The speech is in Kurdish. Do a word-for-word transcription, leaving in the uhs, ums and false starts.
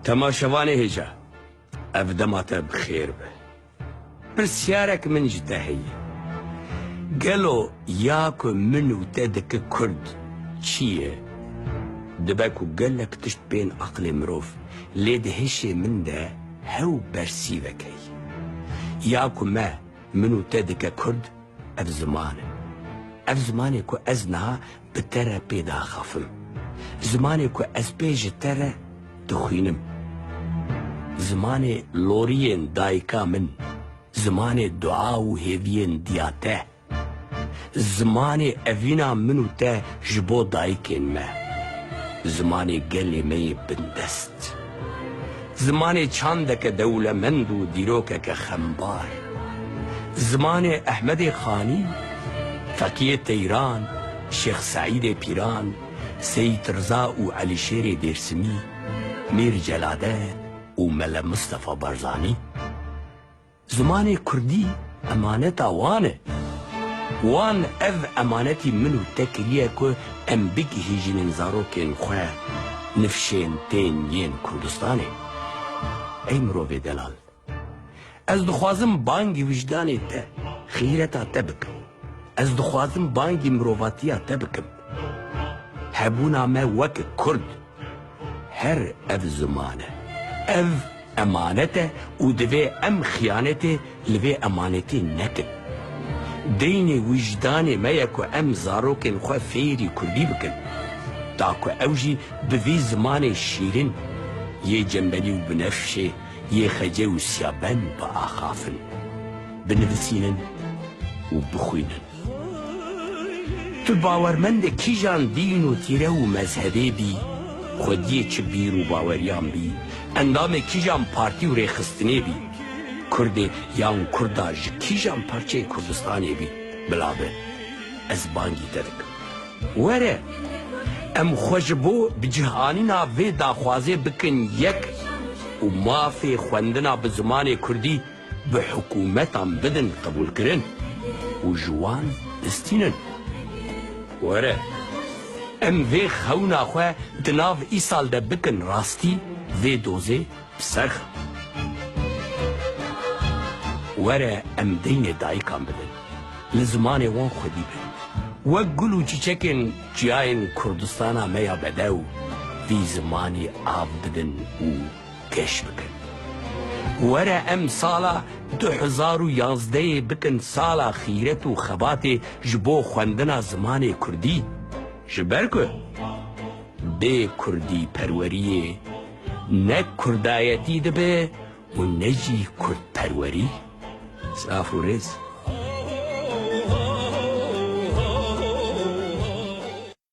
Temaşevanê hêja, ev dema te bi xêr be. Pirsyarek min ji te heye. Gelo ya ku min û te dike kurd çi ye? Dibe ku gelek tişt bên aqlê mirov, lê di hişê min de hew bersîvek heye. Ya ku me, min û te dike kurd, ev ziman e. Ev zimanê ku ez niha bi te re pê diaxafim. Zimanê ku ez pê ji te re dixwînim. Zimanê loriyên dayika min. Zimanê dua û hêviyên diya te. Zimanê evîna min û te ji bo dayikên me. Zimanê gelê me yê bindest. Zimanê çandeke dewlemend û dîrokeke xembar. Zimanê Ehmedê Xanî, Feqiyê Teyran, Şêx Seîdê Pîran, Seyîd Riza û Elîşêrê Dêrsimî, Mîr Celadet û Mele Mistefa Barzanî. Zimanê kurdî emaneta wan e. Wan ev emanetî min û te kiriye ku em bigihîjînin zarokên xwe nifşên tên yên Kurdistanê. Ey mirovê delal, ez dixwazim bangî wijdanê te, xîreta te bikim. Ez dixwazim bangî mirovatiya te bikim. Hebûna me wek kurd, her ev ziman e. Ev emanet e û divê em xiyanetê li vê emanetê nekin. Deynê wijdanê me ye ku em zarokên xwe fêrî kurdî bikin. Ta ku ew jî bi vî zimanê şîrin yê cembelî û binefşê, yê xece û siyabeng biaxafin, binivîsînin û bixwînin. Tu bawermendê kîjan dîn û tîre û mezhebê bî, xwediyê çi bîr û baweriyan bî, endamê kîjan partî û rêxistinê bî, Kurdê yan Kurda ji kîjan parçeyê Kurdistanê bî, bila be, ez bangî te dikim. Were, em xwe ji bo bi cih anîna vê daxwazê bikin yek û mafê xwendina bi zimanê kurdî bi hikûmetan bidin qebûlkirin û ji wan bistînin. Were, em vê xewna xwe di nav îsal de bikin rastî, vê dozê bi ser xin. Were em deynê dayikan bidin, li zimanê wan xwedî bin. Wek gul û çîçekên çiyayên Kurdistana me ya bedew, vî zimanî av bidin û geş bikin. Were em sala du hezar û yazdehê bikin sala xîret û xebatê ji bo xwendina zimanê kurdî. Ji ber ku bê kurdî perweriyê ne kurdayetî dibe û ne jî kurdperwerî. Saf û rêz.